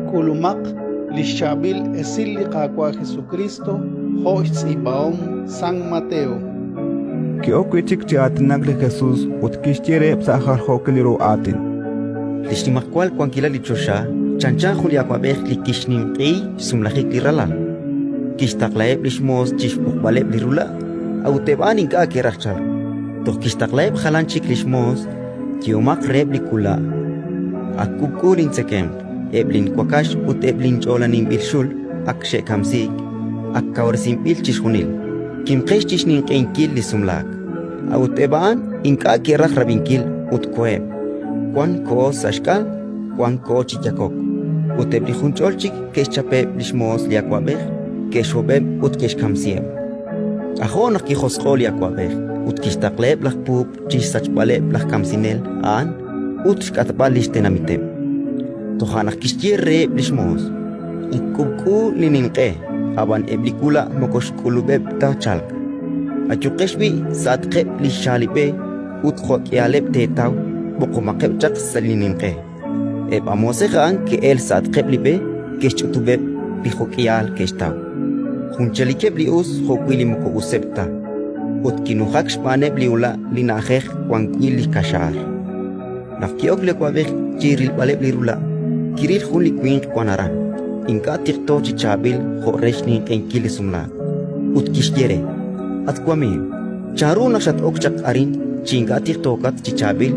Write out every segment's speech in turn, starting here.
K'ulumaq li xchaab'il esil li Qaawa' Jesukriist jo' xtz'iib'ahom San Mateo. Ki'ok wi' chik chi aatinak li Jesus ut kixye reheb' sa' jaljookil ru aatin: Li xnimajwal wankilal li choxa chanchan jun li awab'ej li kixninq'ehi xsumlajik li ralal. Kixtaqlaheb' li xmoos chi xb'oqb'aleb' li rula', a'ut eb' a'an ink'a' ke'raj chalk. Toj kixtaqlaheb' jalan chik li xmoos: «Yehomaq reheb' li wula': Ak k'uub'k'u lintzekemq, eb' linwakax ut eb' linch'oolaninb'il xul ak xe'kamsiik, ak kawresinb'il chixjunil. Kimqex chi xninq'ehinkil li sumlaak». A'ut eb' a'an ink'a' ke'raj rab'inkil ut koheb': wan koho sa' xk'al, wan koho chi yakok. Ut eb' li junch'ol chik ke'xchapeb' li xmoos li awab'ej, ke'xhob'eb' ut ke'xkamsiheb'. K'ajo' naq kijosq'o'k li awab'ej ut kixtaqlaheb' laj puub' chi xsachb'aleb' laj kamsinel a'an ut xk'atb'al li xtenamiteb'. Toja' naq kixye reheb' li xmoos: «Ak k'uub'k'u li ninq'e, ab'an eb' li wula' moko xk'ulub'eb' ta chalk. Ayuqex b'i' sa'atqeb' li xaalib'e ut jo'k'ihaleb' teetaw, b'oqomaqeb' chaq sa' li ninq'e». Eb' a moosej a'an ke'elk sa'atqeb' li b'e, ke'xch'utub'eb' li jo'k'ihal ke'xtaw, jun chalikeb' li us jo'wi' li moko useb' ta, ut kinujak xb'aaneb' li ula' li na'ajej wan wi' li kaxaar. Naq ki'ok li awab'ej chi rilb'aleb' li rula', kiril jun li winq wank aran, ink'a' tiqto chi chaab'il jo' re xninq'ehinkil li sumlaak, ut kixye re: «At wamiiw, chanru naq xat-ok chaq arin chi ink'a' tiqtookat chi chaab'il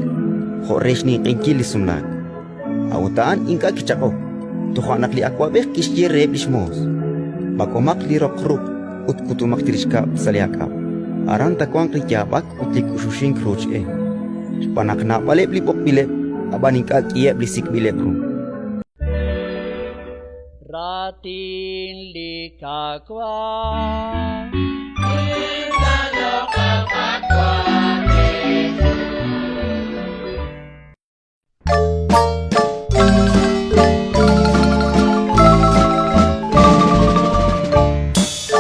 jo' re xninq'ehinkil li sumlaak?» A'ut a'an ink'a' kichaq'ok. Toja' naq li awab'ej kixye reheb' li xmoos: «B'ak'omaq li roq ruq' ut kutumaq chirix kab'l sa' li aak'ab'. Aran taawanq li yaab'ak ut li k'uxuxink ruuch e, xb'aan naq naab'aleb' li b'oqb'ileb', ab'an ink'a' k'iheb' li sik'b'ileb' ru». Raatin li Qaawa'.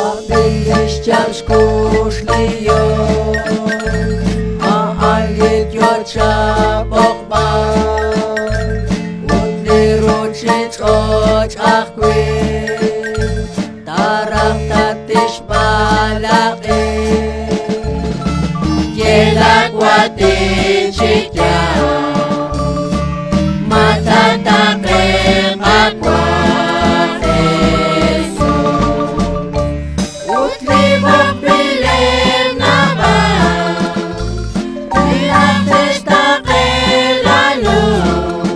Ab'i lix yaab' xkux li Dios, a'an li yoo chab'oqb'al, ut li ruchich'och' ajwi' taaraj tatixb'alaq'i. Ye laa waatin chi yaal, ma taataaqe Qaawa' Jesus. Ut li b'oqb'ileb' naab'al, re naq te'xtaaqe laa luz,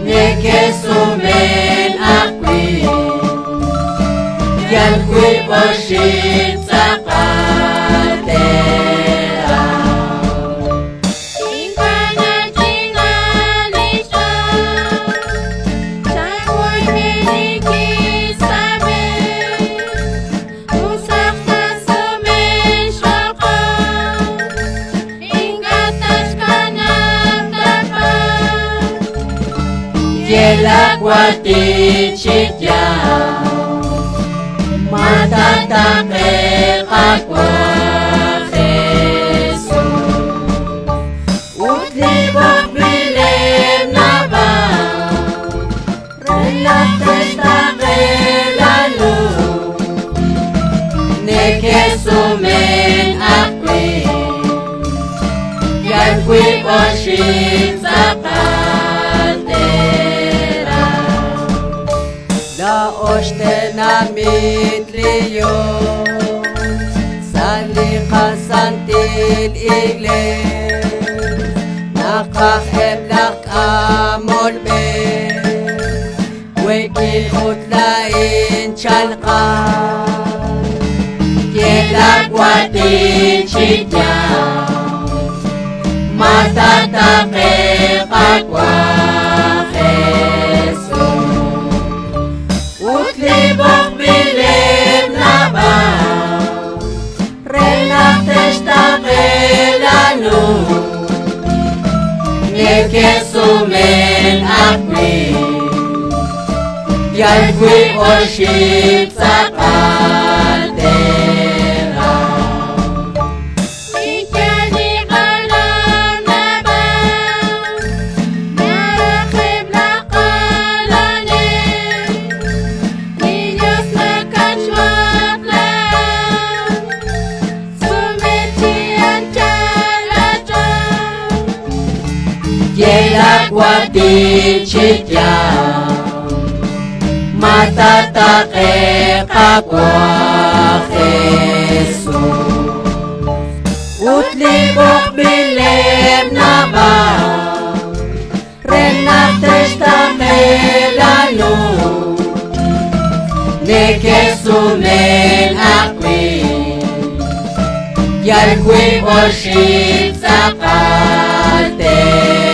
neke'sumen ajwi' yal wiib' oxib' tz'aqal teeraj. Ye laa waatin chi yaal, ma taataaqe Qaawa' Jesus. Ut li b'oqb'ileb' naab'al, re naq te'xtaaqe laa luz, neke'sumen ajwi' yal wiib' oxib' tz'aqal teeraj. Laa'o xtenamit li Dios sa' li qasantil iglees, naqaj eb' laj k'amol b'e, we'kin ut laa'in chalqan. Ye laa waatin chi yaal, ma taataaqe Qaawa' Jesus. Ut li b'oqb'ileb' naab'al, re naq te'xtaaqe laa luz, neke'sumen ajwi' yal wiib' oxib' tz'aqal teeraj. waatin chi yaal. Ma tataqe Qaawa' Jesus. Ut li b'oqb'ileb' naab'al re naq te'xtaqe la luz. Neke'sumen ajwi' yal wiib' oxib' tz'aqal te'ruuq.